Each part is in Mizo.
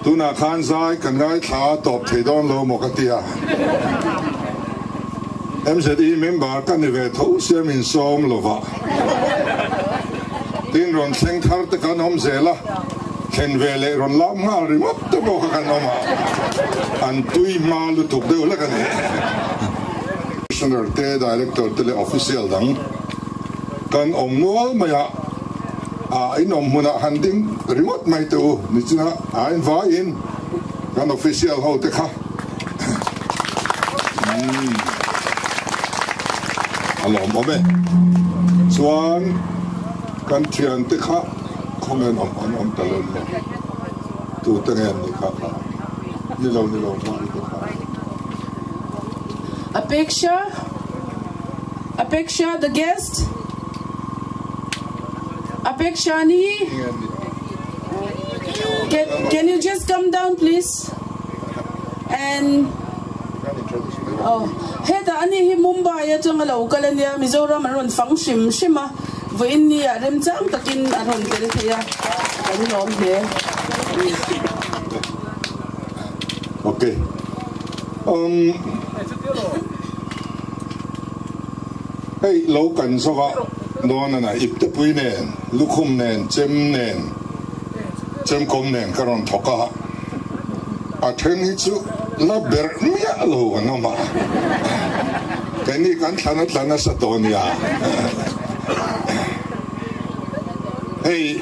Tunah khan zai kan ngaithla tawp thei dawn lo maw ka ti a. MZE member ka ni ve tho sia min sawm lova. Tin rawn thleng thar te kan awm zel a, thlen ve leh rawn lam nghal ringawt te pawh kha kan awm a, an tui hma lutuk deuh hlek a ni. Commissioner te, Director te leh Official dang kan awm nual mai a, a inawm hmunah han ding ringawt mai teh u, nichina a invaiin kan Official ho te kha A lawmawm e. Chuan kan thiante kha khawnge an awm an awm ta lo maw? Tute nge an nih kha kha? Ni lo ni lo hmai te kha. Apeksha Apeksha the guest Apeksha ni Can can you just come down please? And oh hetah ani hi Mumbai atanga lo kal ania Mizoram an rawn fang hrim hrim a vawiin ni ah remchang takin a rawn tel thei a kan lawm hle. Ok um hei lo kan zawk a dawn a na iptepui nen lukhum nen chem nen chemkawm nen ka rawn thawk a. A then hi chu la berh miah lo an awm a, keini kan thlan a tla nasa tawh a nia. Hei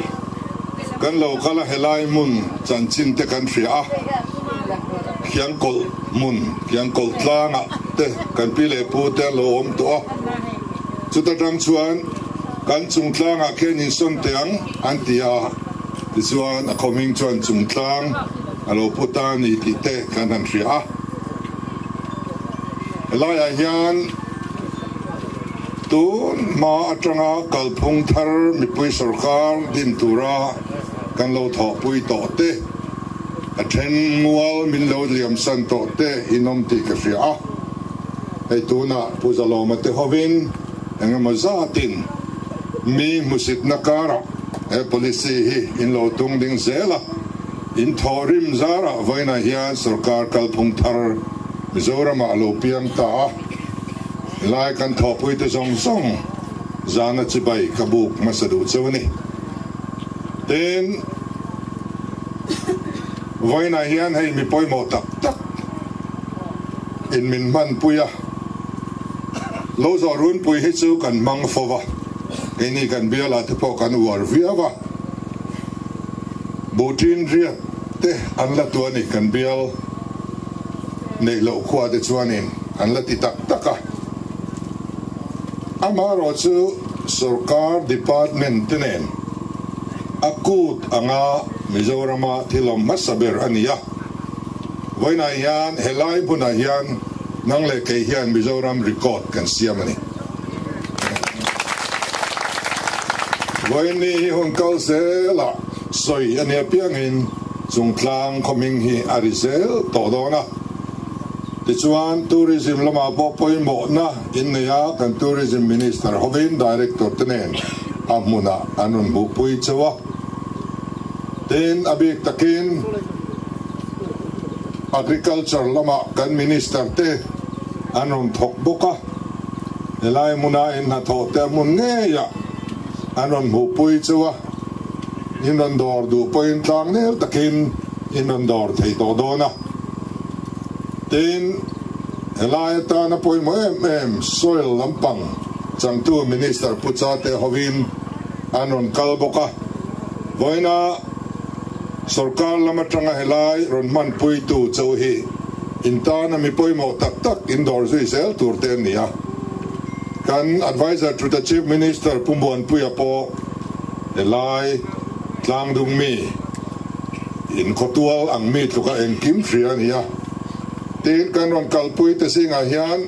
kan lo kal a helai hmun chanchin te kan hria a, Khiangkawlh hmun, Khiangkawlh tlangah te kan pi leh pu te an lo awm tawh a, chuta tang chuan kan chung tlangah khian insawn teh ang an ti a. Tichuan, a khawhming chuan chungtlang a lo pu ta a ni tih te kan han hria a. Helaiah hian tun hma atanga kalphung thar mipui sorkar din tura kan lo thawhpui tawh te, a then mual min lo liamsan tawh te in awm tih ka hria a. Hei tunah Pu Zalawma te hovin engemaw zatin mi hmusitna karah He policy hi in lo tung ding zel a, in thawh rim zarah vawiinah hian sorkar kalphung thar Mizoramah a lo piang ta a, helai kan thawhpuite zawng zawng zana chibai ka buk hmasa duh cheu a ni. Tin, vawiinah hian hei mi pawimawh tak tak in min hmanpui a, lo zawh runpui hi chu kan hmang fo va. Keini kan bialah te pawh kan uar viau a, Buhṭin riat te an la tu a ni, kan bial neih loh khua te chuanin an la ti tak tak a. Amaherawh chu sorkar department te nen a kut anga Mizorama thil awm hmasa ber a ni a, vawiinah hian helai hmunah hian nang leh kei hian Mizoram record kan siam a ni. Vawiinni hi hun kal zelah sawi a nia piangin chungtlang khawhming hi a ri zel tawh dawn a. Tichuan, tourism lamah pawh pawimawhna in nei a, kan Tourism Minister hovin Director te nen a hmunah an rawn hmuhpui chauh a. Tin, a bik takin Agriculture lamah kan Minister te an rawn thawk bawk a. Helai hmuna in hnathawh te a hmun ngeiah an rawn hmuhpui chu a, in rawn dawr duh pawhin tlang nel takin in rawn dawr thei tawh dawn a. Tin, helai atana pawimawh em em soil lampang changtu Minister Pu Chate hovin an rawn kal bawk a, vawiina sorkar lam atanga helai rawn hmanpuitu cho hi In tana mi pawimawh tak tak in dawr zui zel tur te an ni a. Kan Adviser to the Chief Minister Pu Muanpuia pawh helai tlangdung mi in khawtual ang mi tluka engkim hria a ni a. Tin, kan rawn kalpui te zingah hian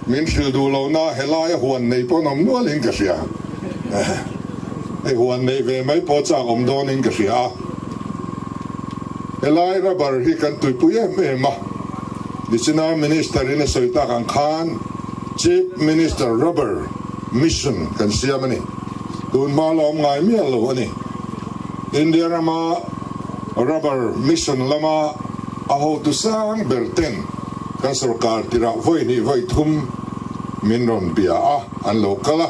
min hrilh duh lohna helai a huan nei pawh an awm nual in ka hria. Hei huan neih ve mai pawh chak awm dawn in ka hria a. Helai rubber hi kan tuipui em em a, nichina Minister in a sawi tak ang khan Chief Minister Rubber Mission kan siam a ni. Tun hma la awm ngai miah lo a ni. India rama. Rubber Mission lama a hotu sang ber ten kan sorkar tirah vawi hnih vawi thum min rawn bia a, an lo kal a,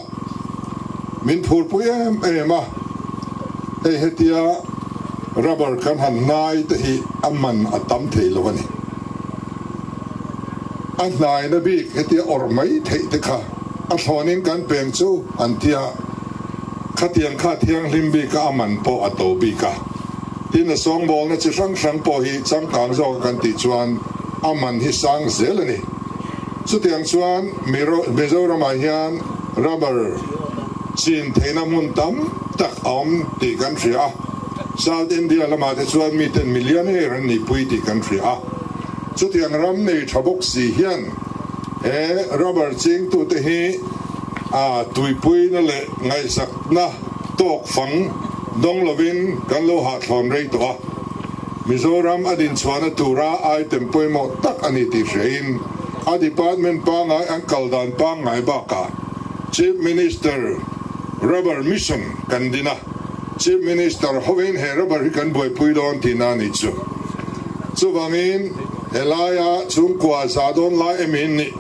min phurpui em em a, hei hetia rubber kan han hnai te hi a man a tam thei lo a ni. A hnaina bik hetia awrh mai theih te kha a thlawnin kan peng chu an tia, khatiang kha thianghlim bika a man pawh a to bik a. Tin, a sawngbawlna chi hrang hrang pawh hi changkang zawka kan tih chuan a man hi sang zel a ni. Chutiang chuan Mizoramah hian rubber chin theihna hmun tam tak a awm tih kan hria a. South India lamah te chuan miten millionaire an nihpui tih kan hria a. Chutiang ram nei tha bawk si hian he rubber chingtute hi a tuipuina leh ngaihsakna tawk fang dawng lovin kan lo hahthlawn rei tawh a. Mizoram a dinchhuahna tura item pawimawh tak a ni tih hriain a department pangngai an kal dan pangngai bakah Chief Minister Rubber Mission kan din a, Chief Minister hovin he rubber hi kan buaipui dawn tihna a nih chu. Chuvangin helaia chhungkua za dawn lai emiin nih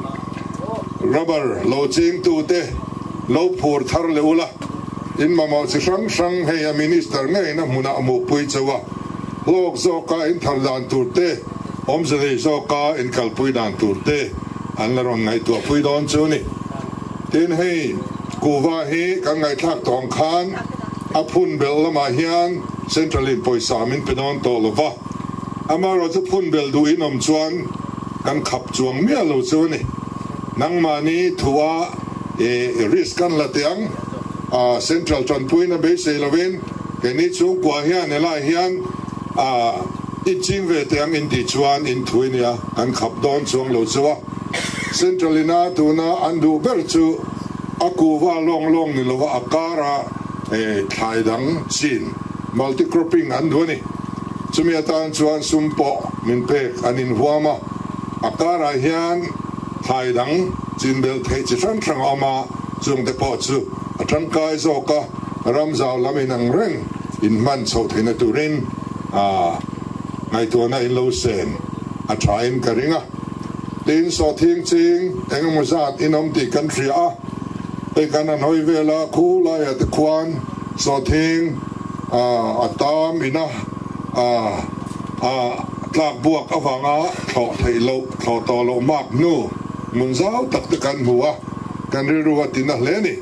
rubber lo chingtute lo phur thar leh ula, in mamawh chi hrang hrang hei a Minister ngeina hmunah a hmuhpui chauh a, hlawk zawka in thar dan tur te, awmze nei zawka in kalpui dan tur te an la rawn ngaihtuahpui dawn chu a ni. Tin, hei kuhva hi kan ngaihthlak tawh ang khan a phun belh lamah hian Central in pawisa min pe dawn tawh lo va, amaherawh chu phun belh duh in awm chuan kan khap chuang miah lo chu a ni. Nangmahni thua i risk kan la teh ang, Central tanpuina beisei lovin keini chhungkua hian helai hian i ching ve teh ang in tih chuan in thui nia kan khap dawn chuang lo chu a. Central ina tuna an duh ber chu a kuhva lawng lawng ni lova a kara thlai dang chin, multi cropping, an duh a ni. Chumi atan chuan sum pawh min pek an inhuam a, a karah hian thlai dang chin belh theih chi hrang hrang a awm a, chungte pawh chu a tangkai zawk a, ram zau lam inang reng inhman chhoh theihna turin ngaihtuahna in lo sen a thain ka ring a. Tin, sawhthing ching eng emaw zat in awm tih kan hria a, hei kan han hawi vel a, khu laiah te khuan sawhthing a tam ina a tlak buak avanga thlawh theih loh, thlawh tawh loh mak hnu hmun zau tak te kan hmu a, kan rilru a tina hle a ni.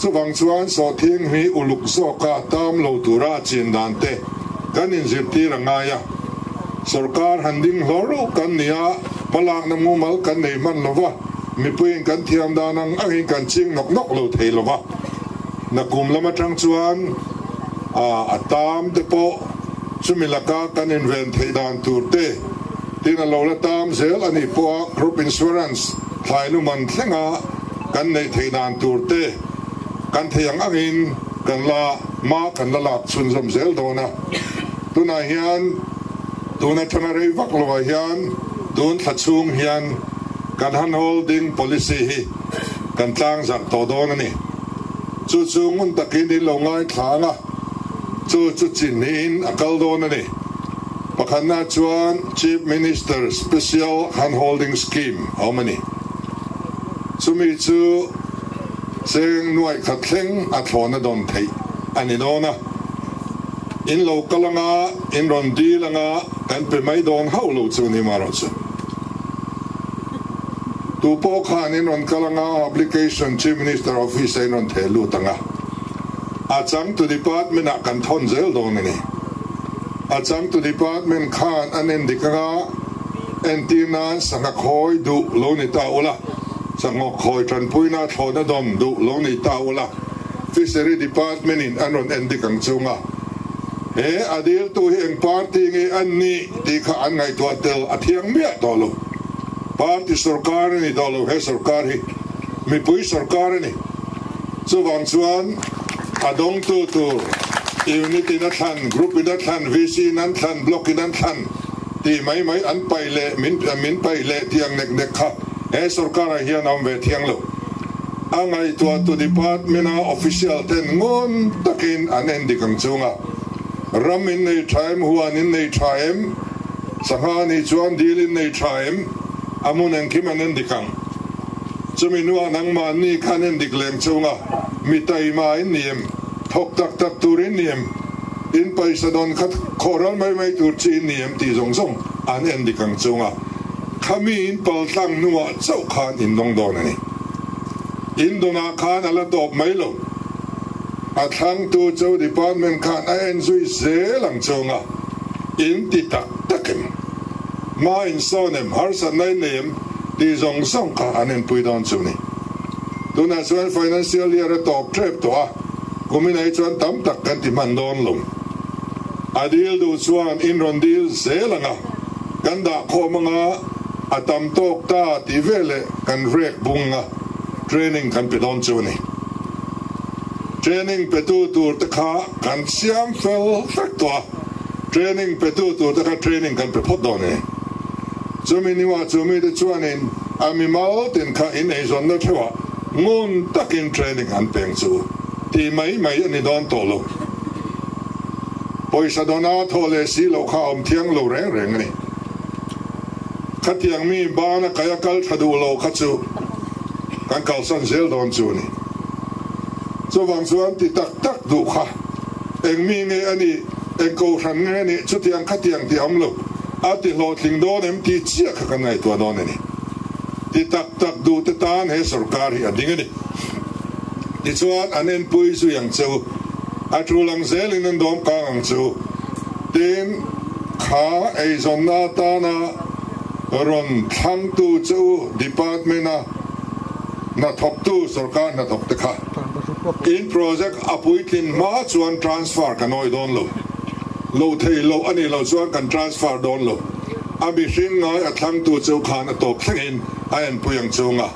Chuvang chuan sawhthing hi uluk zawka tam lo tura chin dan te kan inzirtir a ngai a. Sorkar han ding hlawr reuh kan ni a, hmalakna mumal kan nei hman lo va, mipuiin kan thiam dan ang angin kan ching nawk nawk lo thei lo va. Nakum lam atang chuan a tam te pawh chumi laka kan inven theih dan tur te tin a lo la tam zel a nih pawha crop insurance thlai luman thlenga kan neih theih dan tur te kan thei ang angin kan la hma kan la lak chhunzawm zel dawn a. Tunah hian tun atanga rei vak lovah hian tun thla chhung hian kan hand holding policy hi kan tlang zarh tawh dawn a ni. Chu chu ngun takin in lo ngaithla ang a, chu chu chin hnihin a kal dawn a ni. Pakhatna chuan Chief Minister Special Hand Holding Scheme a awm a ni. Chumi chu cheng nuaih khat thleng a thlawhna dawn theih a ni dawn a. In lo kal anga, in rawn dil anga, kan pe mai dawn hauh lo chu ni marawh chu. Tu pawh khan in rawn kal anga, application Chief Minister Office ah in rawn theh lut anga, a changtu department ah kan thawn zel dawn a ni. A changtu department khan an en dik anga, entir nan sangha khawi duh lo ni ta ula, sangha khawi tanpuina thlawhna dawn duh lo ni ta ula, Fishery Department in an rawn en dik ang chunga he a diltu hi eng party nge an nih tih kha an ngaihtuah tel a thiang miah tawh lo. Party sorkar a ni tawh lo, he sorkar hi mipui sorkar a ni. Chuvang chuan a dawngtu tur unit in a thlan, group in a thlan, VC in an thlan, block in an thlan tih mai mai an paih leh min min paih leh tih ang nek nek kha he sorkar ah hian a awm ve thiang lo. A ngaihtuahtu department-a official ten ngun takin an en dik ang chunga. Ram in nei tha em, huan in nei tha em, sangha nih chuan dil in nei tha em, a hmun engkim an endik ang. Chumi hnuah nangmahni khan endik leng chunga mi taima in ni em, thawk tak tak tur in ni em, in paisa dawn kha khawhral mai mai tur chi in ni em tih zawng zawng an endik ang chunga khami in pal tlang hnuah chauh khan in dawng dawn a ni. In dawnah khan a la tawp mai lo. A thlangtu chu department khan a en zui zel ang chunga in ti tak tak em? Hma in sawn em? Harsatna in nei em? Tih zawng zawng kha an enpui dawn chu ni. Tunah chuan financial year a tawp tep tawh a, kumin ai chuan tam tak kan ti hman dawn lo. A dil duh chuan in rawn dil zel ang a, kan dah khawm anga a tam tawk ta tih veleh kan rek bung a, training kan pe dawn chu ni. Training petu tur te kha kan siam fel vek tawh a, training petu tur te kha training kan pe phawt dawn a ni. Chumi niwah chu mite chuanin a mimal tin kha in eizawnna theuhah ngun takin training an peng chu tih mai mai a ni dawn tawh lo. Pawisa dawna thawh leh si loh kha a awm thiang lo reng reng a ni. Khatiang mi bana kaia kal tha duh lo kha chu kan kalsan zel dawn chu a ni. Chuvang chuan ti tak tak duh kha eng mi nge a nih, eng kohhran nge a nih chutiang khatiang ti awm lo, a ti hlawhtling dawn em tih chiah kha kan ngaihtuah dawn a ni. Ti tak tak duh te tan he sorkar hi a ding a ni. Tichuan an enpui zui ang che u, a tul ang zelin an dawm kang ang che u. Tin, kha eizawnna atana rawn thlangtu che u department-a hnathawktu sorkar hnathawk te kha in project a puitlin hma chuan transfer kan awih dawn lo. Lo thei loh a nih loh chuan kan transfer dawn lo. A mihring ngai a thlangtu cheu khan a tawp thlengin a enpui ang chunga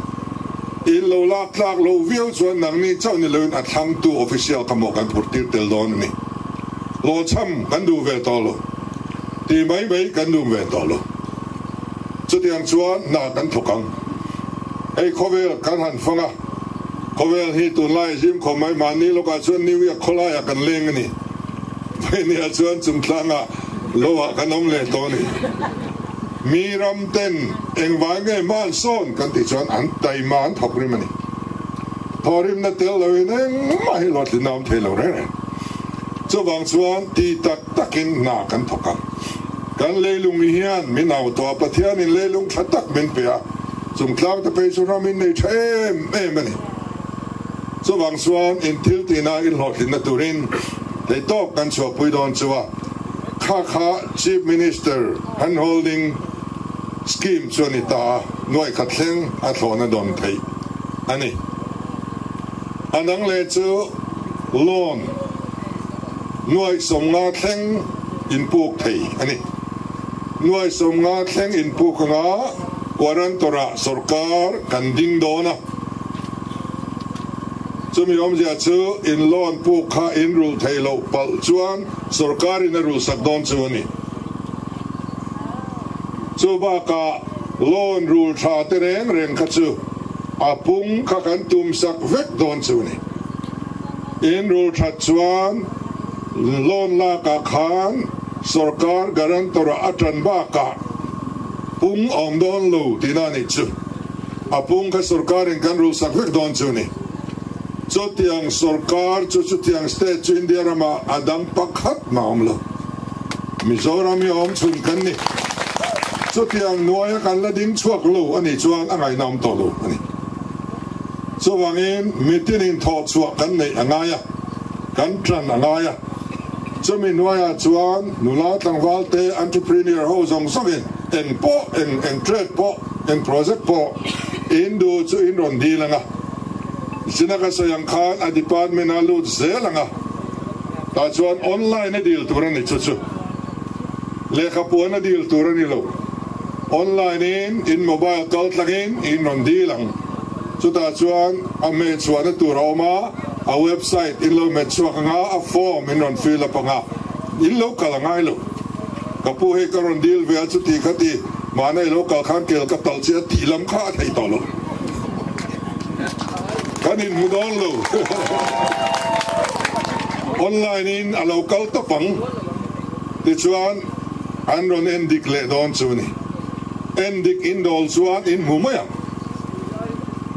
in lo lak tlak loh viau chuan nangni chauh ni loin a thlangtu official kha maw kan phurh tir tel dawn a ni. Hlawhchham kan duh ve tawh lo. Tih mai mai kan duh ve tawh lo. Chutiang chuan hna kan thawk ang. Hei khawvel kan han fang a, khawvel hi tunlai zim khawm mai mahni lawkah chuan New York khawlaiah kan leng a ni. Vainia chuan chungtlangah loah kan awm leh tawh a ni. Mi ram ten engvai nge hma an sawn kan tih chuan an taima an thawk rim a ni. Thawhrimna tel loin engmah hi hlawhtlinna awm thei lo reng reng. Chuvang chuan ti tak takin hna kan thawk a. Kan leilung hian min au tawh a, Pathianin leilung tha tak min pe a, chungtlang te phei chu ramin nei tha em em a ni. Chuvang chuan in thil tihna in hlawhtlinna turin theihtawp kan chhuahpui dawn chu a, kha kha Chief Minister Handholding Scheme chu a ni ta a, nuaih khat thleng a thlawhna dawn theih a ni. A dang leh chu loan nuaih 50 thleng inpuk thei a ni. Nuaih 50 thleng inpuk anga guarantor-ah sorkar kan ding dawn a. Chumi awmzia chu in loan puk kha in rulh thei loh palh chuan sorkarin a rulhsak dawn chu a ni. Chu bakah loan rul tha te reng reng kha chu a pung kha kan tumsak vek dawn chu a ni. In rul that chuan loan lakah khan sorkar guarantor-ah a tan bakah pung awm dawn lo tihna a nih chu. A pung kha sorkarin kan rulsak vek dawn chu ni. Chutiang sorkar chu chutiang state chu India ramah a dang pakhat mah awm lo. Mizoram hi a awm chhun kan ni. Chutiang nuaia kan la ding chhuak lo a nih chuan a ngaihna awm tawh lo a ni. Chuvangin mitinin thawh chhuah kan neih a ngai a, kan tan a ngai a. Chumi nuaiah chuan nula tlangval te entrepreneur ho zawng zawngin eng pawh eng eng trade pawh Eng project pawh in duh chu in rawn dil ang a, zina ka sawi ang khan a department a lut zel ang a, tah chuan online a dil tur a ni chu chu lehkha puan a dil tur a ni lo, online in in mobile kal tlangin in rawn dil ang, chutah chuan a hmehchhuahna tur a awm a, a website in lo hmetchhuak ang a, a form in rawn fill up ang a, in lo kal a ngai lo. Ka pu hei ka rawn dil ve a chuti kha ti mahna i lo kal khan kel ka talh che a tih lam kha a thei tawh lo. Kan inhmu dawn lo. Online in a lo kal tawp ang. Tichuan, an rawn en dik leh dawn chu ni. En dik in dawl chuan in hmu mai ang.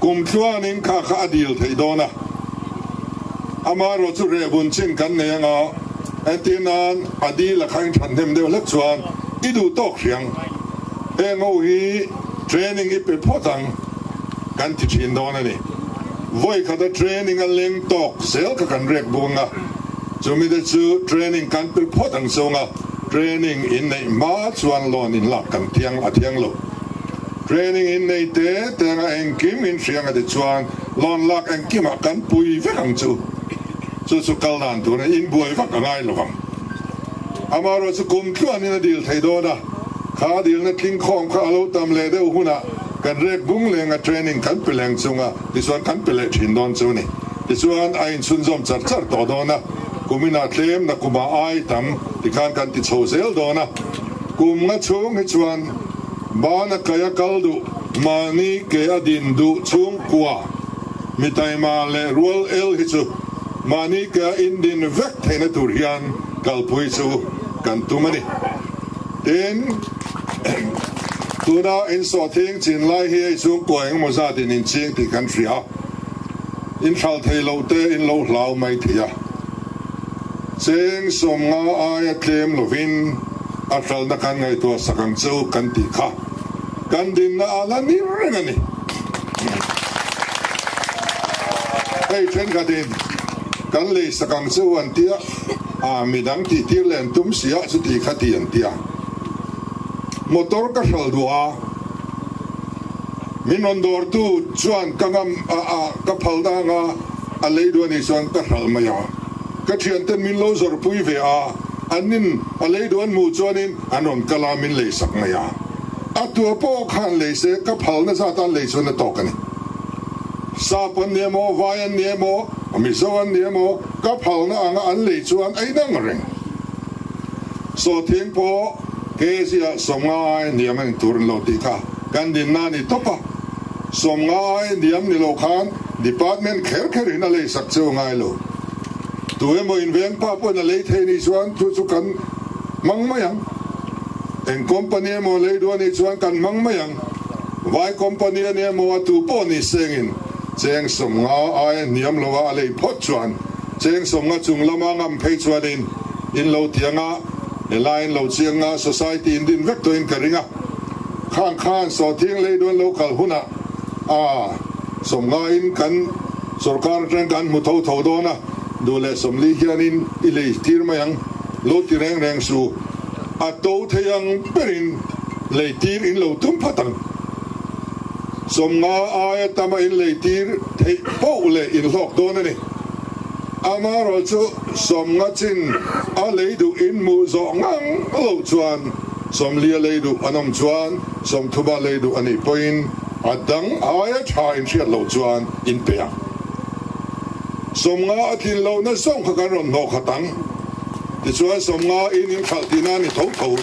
Kum tluanin kha kha a dil theih dawn a. Amaherawh chu rehbun chin kan nei anga, entir nan a dil a kha in that hnem deuh hlek chuan i duh tawk hriang. Heng ho hi training i pe phawt ang kan ti thin dawn a ni. Vawi khata training a leng tawk zel kha kan rek bung a, chumi te chu training kan pe phawt ang chunga training in neih hma chuan loan in lak kan thiang a thiang lo. Training in nei te te anga engkim in hriang a ti chuan loan lak engkimah kan pui vek ang chu. Chu chu kal dan tur a inbuai vak a ngai lo vang. Amaherawh chu kum tluanin a dil thei dawn a, kha a dilna tling khawm kha a lo tam leh deuh hunah kan rek bung leng a training kan pe leng chunga tichuan kan pe leh thin dawn chu a ni. Tichuan a inchhunzawm char char tawh dawn a, kuminah tlem na kumah ai tam tikhan kan ti chho zel dawn a, kum nga chhung hi chuan bana kaia kal duh, mahni ke a din duh chhungkua mi taima leh rual el hi chu mahni ke a indin vek theihna tur hian kalpui chu kan tum a ni. Tin, tuna insawhthing chin lai hi hei chhungkua engemaw zatin inching tih kan hria. Inhral thei lo te in lo hlau mai thei a. Cheng 50 aia tlem lovin a hralna kan ngaihtuah sak ang chu kan tih kha kan dinna a la ni reng a ni. Hei thenkhatin kan lei sak ang chu an tia, a midang tih tir leh an tum si a chuti kha ti an tia. Motor ka hral duh a, min rawn dawrtu chuan ka ngam a a ka phal dang a, a lei duh a nih chuan ka hral mai a. Ka thianten min lo zawrhpui ve a, annin a lei duh an hmuh chuanin an rawn kal a min lei sak mai a. A tua pawh khan lei se ka phalna zat an lei chuan a tawk a ni. Sap an ni emaw, Vai an ni emaw, Mizo an ni emaw, ka phalna anga an lei chuan a inang reng. Sawhthing pawh kg ah 50 ai hniam a ni tur an lo tih kha kan dinna a ni tawp a. 50 ai hniam ni lo khan department kher kher in a lei sak cheu ngai lo. Tu emaw inveng pa pawhin a lei thei ni chuan chu chu kan hmang mai ang. Eng company emaw lei duh a nih chuan kan hmang mai ang. Vai company a ni emaw a tu pawh ni sengin cheng 50 aia hniam lo a a lei phawt chuan cheng 50 chung lama ngam phei chuanin in lo tiang a, helai in lo chiang a, society in din vek tawhin ka ring a. Khang khan sawhthing lei duan lo kal hunah a 50 in kan sorkar atang kan hmu tho tho dawn a, duh leh 40 hianin i lei tir mai ang, lo ti reng reng su. A to thei ang berin leitir in lo tum phat ang. 50 aia tama in leitir theih poh leh in hlawk dawn a ni. Amaherawh chu 50 chin a lei duh in hmuh zawh ngang lo chuan 40 a lei duh an awm chuan 30 a lei duh a nih pawhin a dang aia tha in hriat loh chuan in pe ang. 50 a tlin lohna zawng kha kan rawn hnawh khat ang. Tichuan 50 in in khalh tihna a ni tho tho.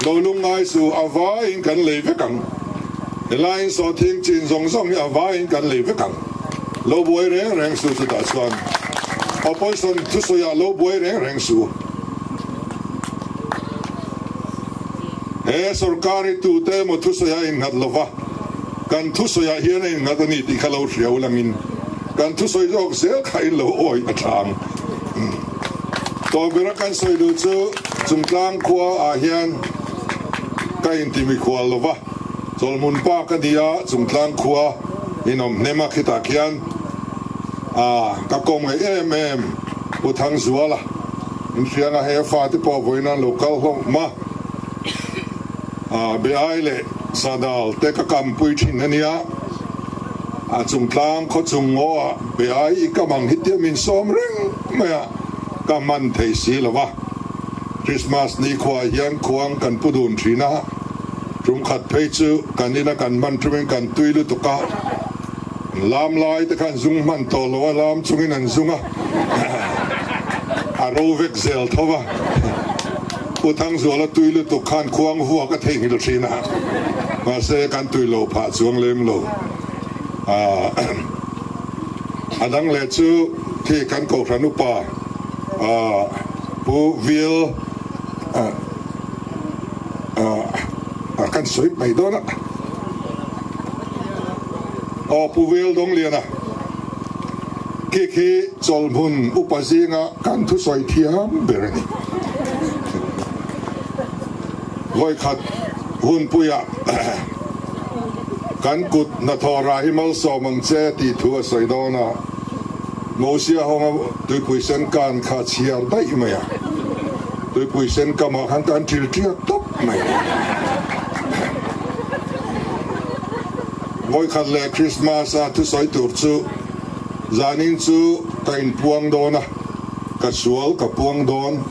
Lo lungngai chu a vaiin kan lei vek ang. Helaiin sawhthing chin zawng zawng hi a vaiin kan lei vek ang. Lo buai reng reng su chutah chuan opposition thusawiah lo buai reng reng su. He sorkar hi tute emaw thusawiah a innghat lova, kan thusawiah hian a innghat a ni tih kha lo hria ulangin kan thusawi zawk zel kha in lo awih a tha ang. Tawbera kan sawi duh chu Chungtlang khua ah hian ka inti mikhual lova, Chawlhmun pa ka ni a, Chungtlang khua inawm hnem a khitah khian a ka kawm ngaih em em Pu Thangzuala inhrianga he fate pawh vawiin an lo kal hlawm a, a be ai leh sadal te ka kampui thin a nia. A chungtlang khaw chung ngaw ah be ai i kam ang hi tia min sawm reng mai a, ka hman thei si lo va. Christmas ni khuaah hian khuang kan pu dun thin a, tum khat phei chu kan ina kan hman tumin kan tui lutuk a, lam lai te khan zung hman tawh lo a, lam chungin an zung a, a ro vek zel tho va. Pu Thangzuala tui lutuk khan khuang vuak a theihnghilh thin a, mahse kan tui lo phah chuang lem lo. A dang leh chu khi kan Kohhran upa Pu Vil. A kan sawi mai dawn a. Aw Pu Vel Dawngliana khi khi chawlhmun upa zinga kan thusawi thiam ber a ni. Vawikhat hunpuiah kan kut hnathawh rah hi malsawm ang che tih thu a sawi dawn a, Mosia hawnga tuipui sen kan kha chhiar daih mai a, tuipui sen kamah khan kan thil tiak tawp mai a. Vawikhat leh Christmas a thusawi tur chu zanin chu ka inpuang dawn a, ka sual ka puang dawn.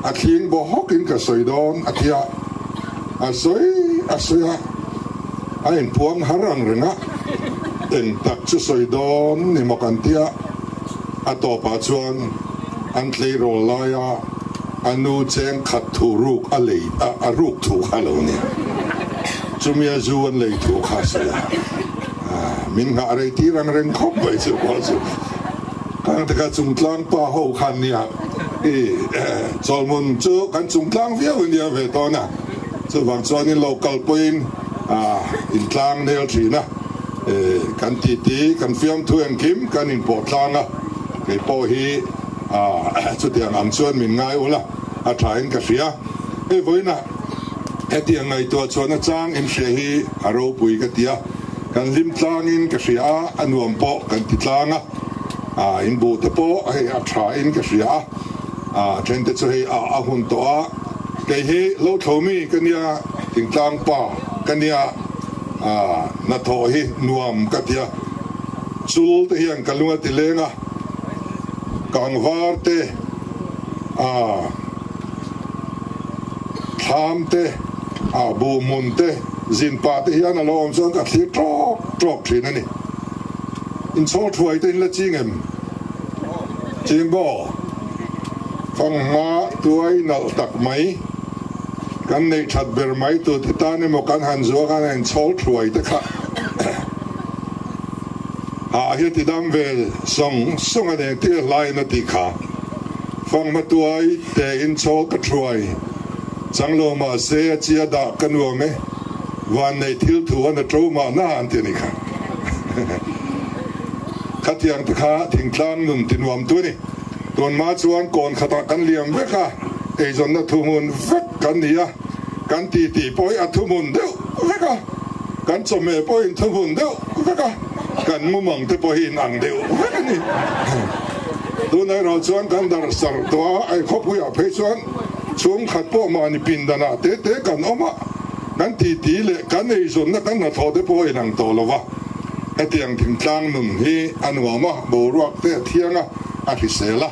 A thling baw hawkin ka sawi dawn a ti a, a sawi a sawi a, a inpuang har ang reng a, eng tak chu sawi dawn ni maw kan ti a, a tawpah chuan an tleirawl laia a nu cheng khat thu ruk a lei a, a ruk thu kha a lo ni. Chumi a zu an lei thu kha a sawi a, min nghah rei tir ang reng khawp mai chu pawh chu. Khang te kha chungtlang pa ho khan nia i chawlhmun chu kan chungtlang viau in nia ve tawn a, chuvang chuanin lo kal pawhin intlang nel thin a, kan titi kan fiamthu engkim kan inpawh tlang a, kei pawh hi chutiang ang chuan min ngai ula a tha in ka hria. Hei vawiinah hetiang ngaihtuah chuan a chang in hria hi a ropui ka ti a. Kan hlim tlangin ka hria a, a nuam pawh kan ti tlang a, a in buh te pawh hei a tha in ka hria a, a then te chu hei a a hun tawh a, kei hi lo tho mi ka nia, thingtlang pa ka nia, a hnathawh hi nuam ka ti a, chul te hian ka lung a ti leng a, kangvar te, a thlam te, a buh hmun te, zin pah te hian a lo awm chuan ka thlir tawk tawk thin a ni. Inchhawl thuai te in la ching em? Ching maw? Fanghma tuai nalh tak mai kan neih that ber mai tur te tan emaw kan han zuak a inchhawl thuai te kha hah hi a ti dam ve sawng sawng a ni engtin a hlaiin a tih kha. Fanghma tuai te inchhawl ka thuai. Chang lo mahse a chi a dah ka nuam e, van nei thil thu an a to mahna an ti a ni kha. Khatiang te kha thingtlang nun ti nuam tu a ni. Tunhma chuan kawn khatah kan liam vek a, eizawnna thuhmun vek kan ni a, kan titi pawh hi a thuhmun deuh vek a, kan chawhmeh pawh in thuhmun deuh vek a, kan mumang te pawh hi in ang deuh vek a ni. Tunah erawh chuan kan darh sarh tawh a, eikhawpuiah phei chuan Chhungkhat pawh mahni pindanah te te kan awm a, kan titi leh kan eizawnna kan hnathawh te pawh a inang tawh lo va. Hetiang thingtlang nun hi a nuam a, boruak te a thiang a, a hrisel a.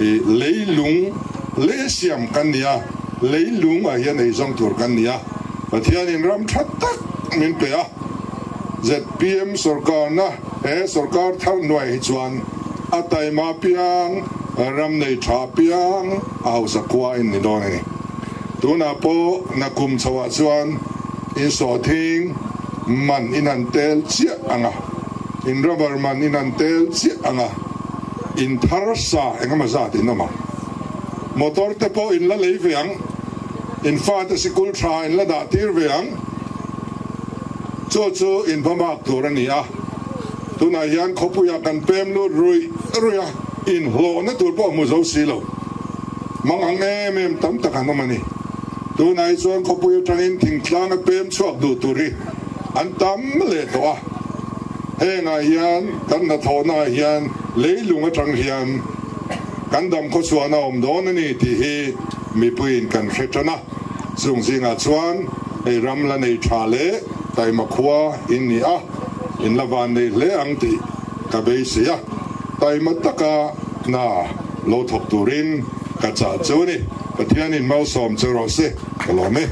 I leilung leh siam kan ni a, leilung ah hian eizawng tur kan ni a. Pathianin ram tha tak min pe a, zpm sawrkarna he sawrkar thar hnuai hi chuan a taima piang, ram nei tha piang, A hausa khua in ni dawn a ni. Tunah pawh nakum chhoah chuan in sawhthing man in han tel chiah ang a, in rubber man in han tel chiah ang a, in thar sa engemaw zat in awm ang. Motor te pawh in la lei ve ang, in fate sikul tha in la dah tir ve ang. Chu chu in va mak tur a ni a. Tunah hian khawpuiah kan pem lut ruih ruih a. Inhlawhna tur pawh hmu zo si lo. Mang ang em em tam tak an awm a ni. Tunah hi chuan khawpui atangin thingtlanga pem chhuak duh tur hi an tam leh tawh a. Hengah hian kan hnathawhnaah hian leilung atang hian kan dam khawchhuahna a awm dawn a ni tih hi mipuiin kan hre tan a. Chung zingah chuan hei ram la nei tha leh taima khua in ni a, in la van nei hle ang tih ka beisei a. Taima taka hna lo thawk turin ka chah chu a ni. Pathianin malsawm che rawh se, ka lawm e.